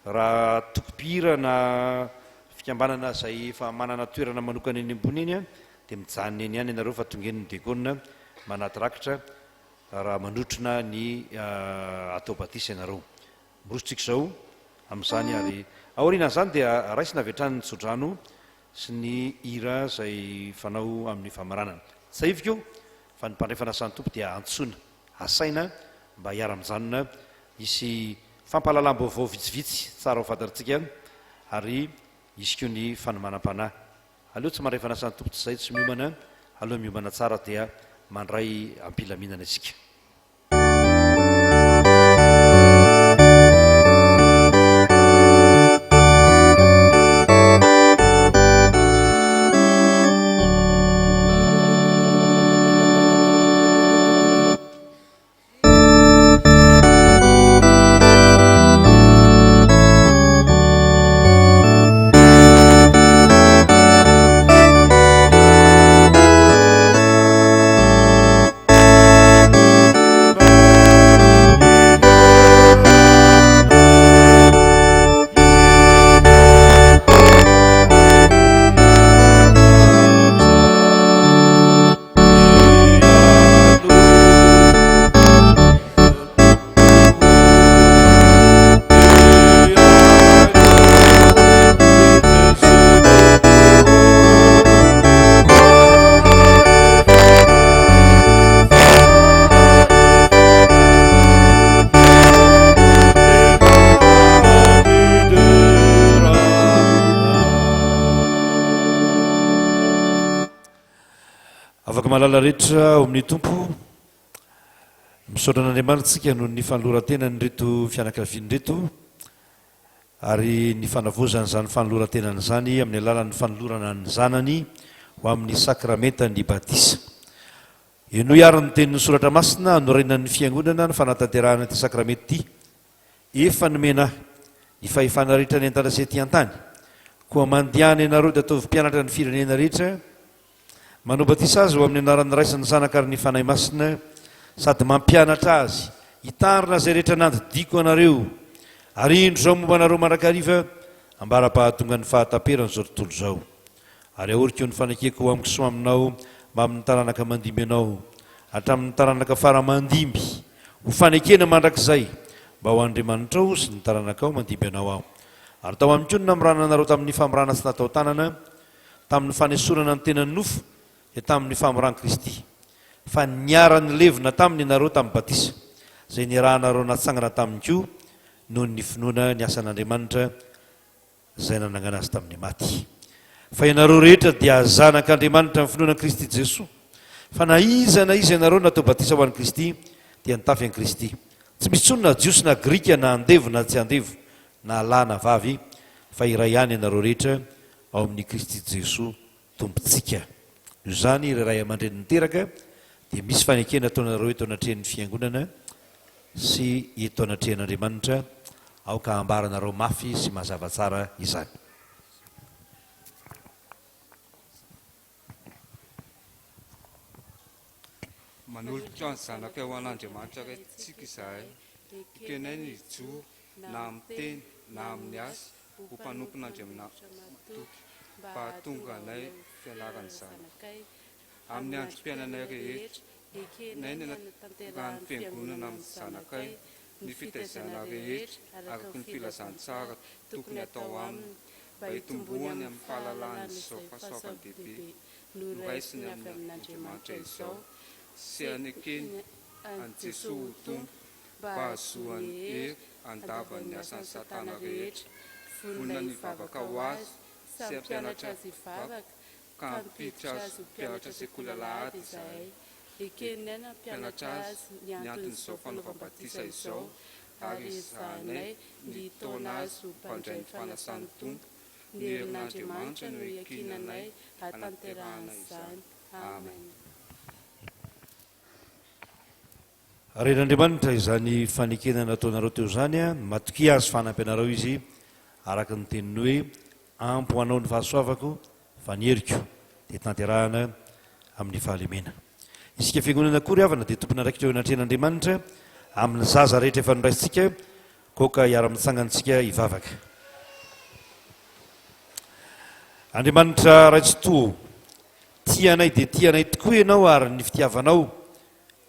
S7: Raha tokom-pihira na fikambanana izay efa manana toerana manokana eny ambony eny dia mijanona eny ihany ianareo fa tonga eny ny dekona manaty rakitra raha manotrona ny atao batisa ianareo. Miroso tsika izao amin'izany ary aorianan'izany dia raisina avy hatrany ny tsodrano sy ny hira izay fanao amin'ny famaranana. Tsahiviko fa ny mpandray fanasan'ny Tompo dia antsoina, asaina mba hiara-mijanona hisy fampahalalam-baovao vitsivitsy tsara ho fantatritsika ary hisy koa ny fanomanam-panahy. Aleo tsy mandray fanasan'ny Tompo tsy izay tsy miomana, aleo miomana tsara dia mandray am-pilaminana isika. Afaka mahalala rehetra ao amin'ny Tompo. Misaotra an'Andriamanitra isika noho ny fanoloran-tenan'ireto fianakaviana ireto. Ary ny fanavaozana izany fanoloran-tenany izany amin'ny alalan'ny fanolorana ny Zanany ho amin'ny sakramentan'ny batisa. Henoy àry ny tenin'ny Soratra Masina hanorenan'ny Fiangonana ny fanatanterahana ity sakramenta ity, Efa nomena ahy ny fahefana rehetra any an-danitra sy ety an-tany, koa mandehana ianareo dia ataovy mpianatra ny firenena rehetra, Manao batisa azy ho amin'ny anaran'ny Ray sy ny Zanaka ary ny Fanahy Masina, sady mampianatra azy hitandrina izay rehetra nandidiako anareo, ary indro izao momba anareo mandrakariva, ambara-pahatongan'ny fahataperan'izao tontolo izao. Ary ahoriko ny fanekeko ho amiko sy ho aminao mbamin'ny taranaka mandimby anao, hatramin'ny taranaka fara mandimby, ho fanekena mandrakizay, mba ho Andriamanitrao sy ny taranakao mandimby anao Aho. Ary tao amiko no namorana anareo tamin'ny famorana tsy natao tanana, tamin'ny fanesorana ny tenan'ny nofo dia tamin'ny famoran'i Kristy, fa niara-nilevina taminy ianareo tamin'ny batisa, izay niarahanareo natsangana taminy koa noho ny finoana ny asan'Andriamanitra izay nanangana azy tamin'ny maty. Fa ianareo rehetra dia zanak'Andriamanitra amin'ny finoana an'i Kristy Jesoa. Fa na iza na iza ianareo natao batisa ho an'i Kristy dia nitafy an'i Kristy. Tsy misy intsony na Jiosy na Grika na andevo na tsy andevo, na lahy na vavy, fa iray ihany ianareo rehetra ao amin'i Kristy Jesoa Tompontsika. Noho izany, ry ray aman-dreny niteraka, dia misy fanekena ataonareo eto anatrehan'ny Fiangonana sy eto anatrehan'Andriamanitra, aoka hambaranareo mafy sy mazava tsara izany.
S8: Manolotra ny zanakay ho an'Andriamanitra Raintsika izahay. Ekenay ny hijoro na amin'ny teny na amin'ny asa ho mpanompon'Andriamanitra matoky, mba hahatonga anay ho fianaran'ny zanakay. Amin'ny androm-piainanay rehetra, ekenay ny hanatanterahan'ny Fiangonana amin'ny zanakay ny fitaizana rehetra araka ny filazantsara tokony hatao aminy, mba hitomboany amin'ny fahalalany izao fahasoavan-dehibe noraisiny amin'Andriamanitra izao sy hanekeny an'i Jesoa ho Tompo mba hahazoany hery handava ny asan'i Satana rehetra. Vonona ny hivavaka ho azy sy hampianatra azy hivavaka ka hampiditra azy ho mpianatra sekoly alahady izahay. Ekenay ny hampianatra azy ny anton'izao fanaovam-batisa izao ary ezahanay ny hitaona azy ho mpandray ny fanasan'ny Tompo Ny herin'Andriamanitra no iankinanay hahatanterahana izany. Amen.
S7: Ren'Andriamanitra izany fanekena nataonareo teo izany, matokia Azy fa hanampy anareo Izy, araka ny teniny hoe, Ampy ho anao ny fahasoavako, fa ny heriko dia tanterahana amin'ny fahalemena. Isika Fiangonana koa ry havana dia tompon'andraikitra eo anatrehan'Andriamanitra amin'ny zaza rehetra efa noraisintsika, koa hiara-mitsangana isika hivavaka. Andriamanitra Ray Tsitoha ô, tia anay dia tia anay tokoa Ianao ary ny fitiavanao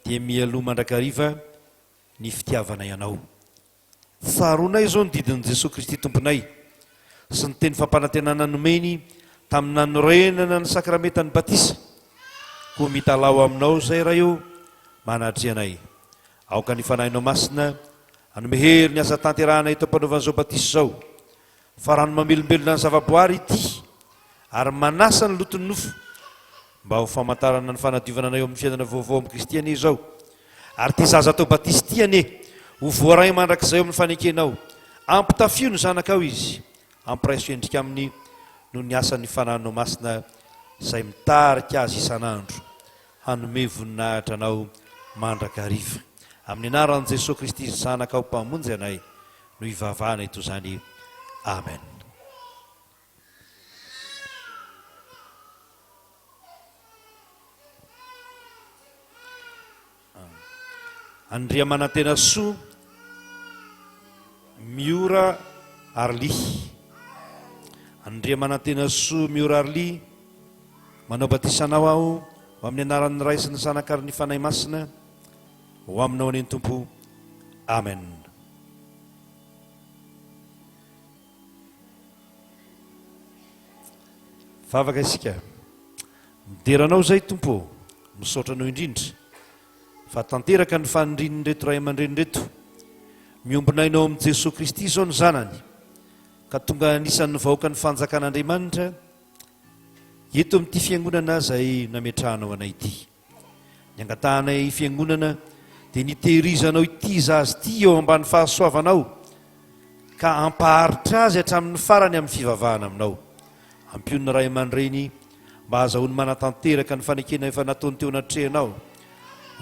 S7: dia mialoha mandrakariva ny fitiavanay Anao. Tsaroanay izao ny didin'i Jesoa Kristy Tomponay sy ny teny fampanantenana nomeny tamin'ny nanorenana ny sakramentan'ny batisa. Koa mitalaho Aminao izay Ray ô, manatria anay. Aoka ny Fanahinao Masina hanome hery ny asa tanterahana eto am-panaovana izao batisa izao. Fa rano mamelombelona ny zavaboary ity ary manasa ny loton'ny nofo mba ho famantarana ny fanadiovana anay eo amin'ny fiainana vaovao amin'i Kristy anie izao. Ary ity zaza atao batisa ity anie ho voaray mandrakizay eo amin'ny fanekenao. Ampitafio ny zanakao izy, ampiraiso endrika aminy noho ny asan'ny Fanahinao Masina izay mitarika azy isan'andro hanome voninahitra anao mandrakariva. Amin'ny anaran'i Jesoa Kristy Zanakao Mpamonjy anay no ivavahana eto izany. Amen. Andriamanantenasoa Miora Arly Andriamanantenasoa Miora Arly Manao batisa anao aho ho amin'ny anaran'ny Ray sy ny Zanaka ary ny Fanahy Masina ho aminao anie ny Tompo. Amen. Vavaka isika. Midera anao izay Tompo ô, misaotra anao indrindra fa tanteraka ny fanirian'ireto ray aman-dreny ireto. Miombona aina ao amin'i Jesoa Kristy izao ny zanany ka tonga anisan'ny vahoakan'ny fanjakan'Andriamanitra eto amin'ity fiangonana izay nametrahanao anay ity. Ny angatahanay fiangonana dia ny hitehirizanao ity zaza ity eo ambany fahasoavanao. ka hampaharitra azy hatramin'ny farany amin'ny fivavahana aminao. Ampio ny ray aman-dreny mba hahazahoany manatanteraka ny fanekena efa nataony teo anatrehanao.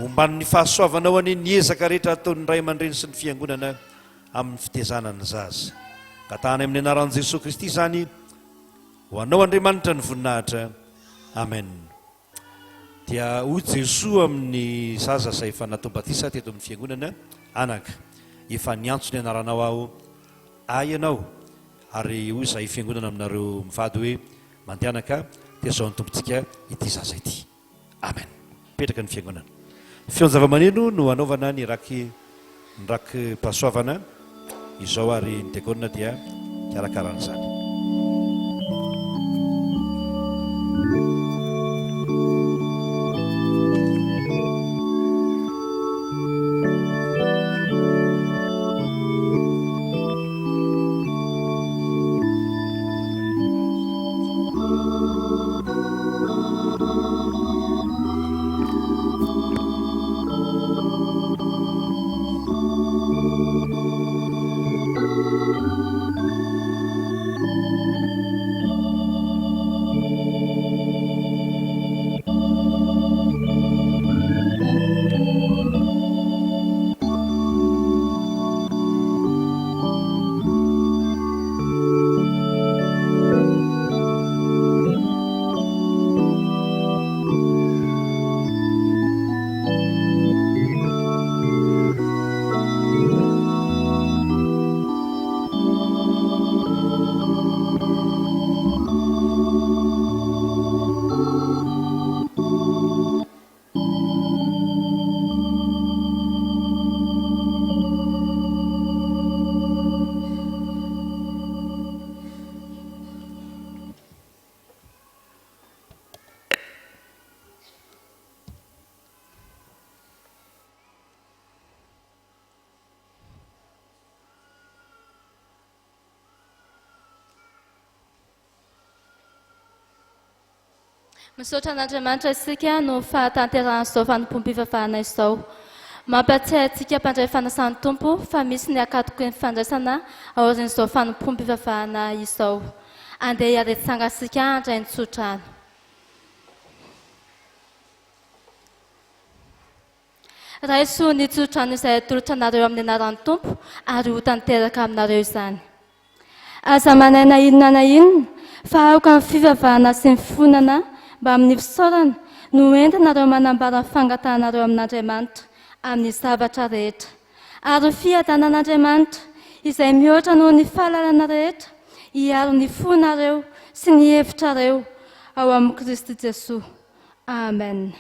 S7: Omban'ny fahasoavanao anie ny ezaka rehetra ataon'ny ray aman-dreny sy ny fiangonana amin'ny fitezana ny zaza. Angatahana amin'ny anaran'i Jesoa Kristy izany. Ho anao Andriamanitra ny voninahitra. Amen. Dia hoy Jesoa amin'ny zaza izay efa natao batisa teto amin'ny fiangonana, Anaka, efa niantso ny anaranao Aho, ahy ianao, ary hoy izahay fiangonana aminareo mivady hoe, Mandehana ka tezao ny Tompontsika ity zaza ity. Amen. Mipetraka ny fiangonana. Feon-javamaneno no hanaovana ny raky ny raki-pahasoavana izao ary ny diakona dia hikarakara an'izany.
S5: Misaotra an'Andriamanitra isika noho ny fahatanterahan'izao fanompoam-pivavahana izao. Mampahatsiahy antsika mpandray fanasan'ny Tompo fa misy ny ankatoky ny fandraisana aorian'izao fanompoam-pivavahana izao. Andeha hiara-hitsangana isika handray ny tsodrano. Raiso ny tsodrano izay atolotra anareo amin'ny anaran'ny Tompo ary ho tanteraka aminareo izany. Aza manahy na inona na inona, fa aoka ny fivavahana sy ny fifonana mbamin'ny fisaorana no entinareo manambara ny fangatahanareo amin'Andriamanitra amin'ny zavatra rehetra. Ary ny fiadanan'Andriamanitra, izay mihoatra noho ny fahalalana rehetra, hiaro ny fonareo sy ny hevitrareo ao amin'i Kristy Jesoa. Amen.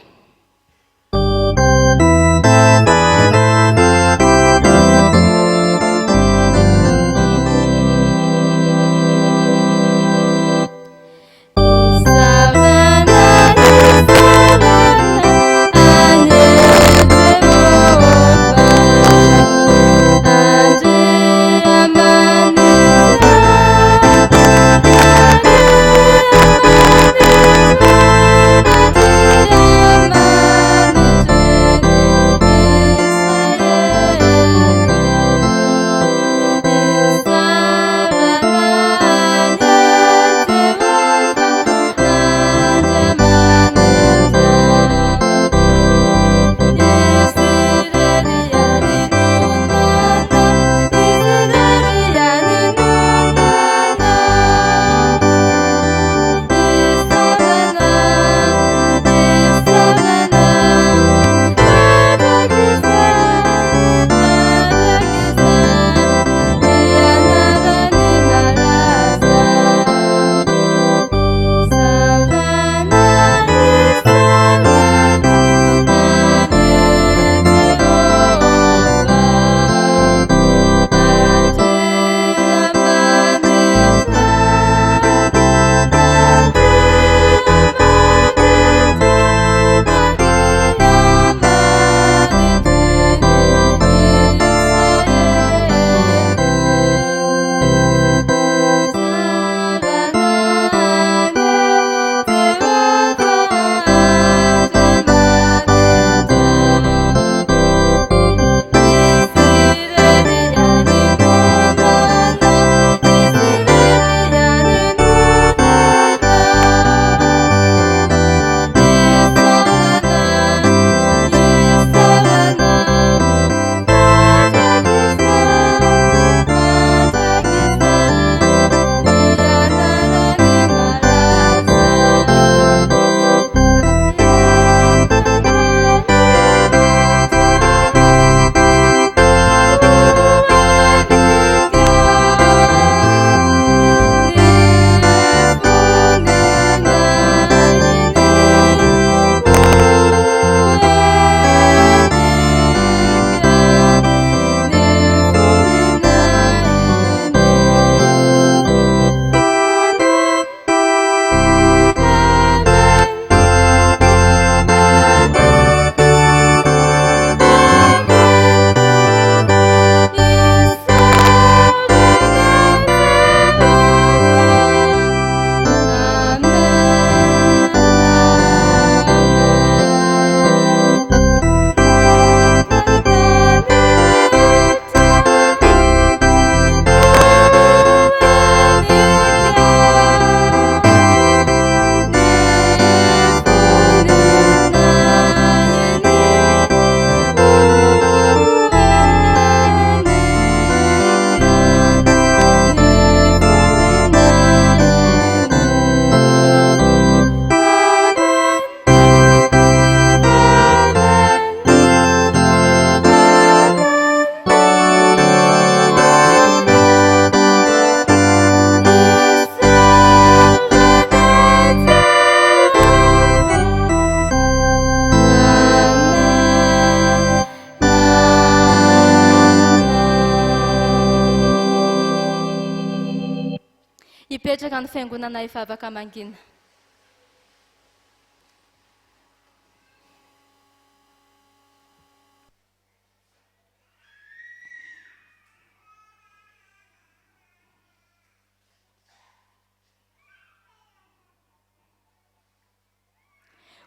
S5: Hipetraka ny fiangonana hivavaka mangina.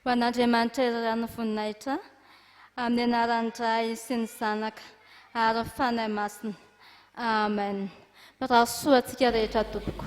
S5: Ho an'Andriamanitra irery ny voninahitra, amin'ny anaran'ny Ray sy ny Zanaka ary ny Fanahy Masina. Amen. Mirary soa antsika rehetra tompoko.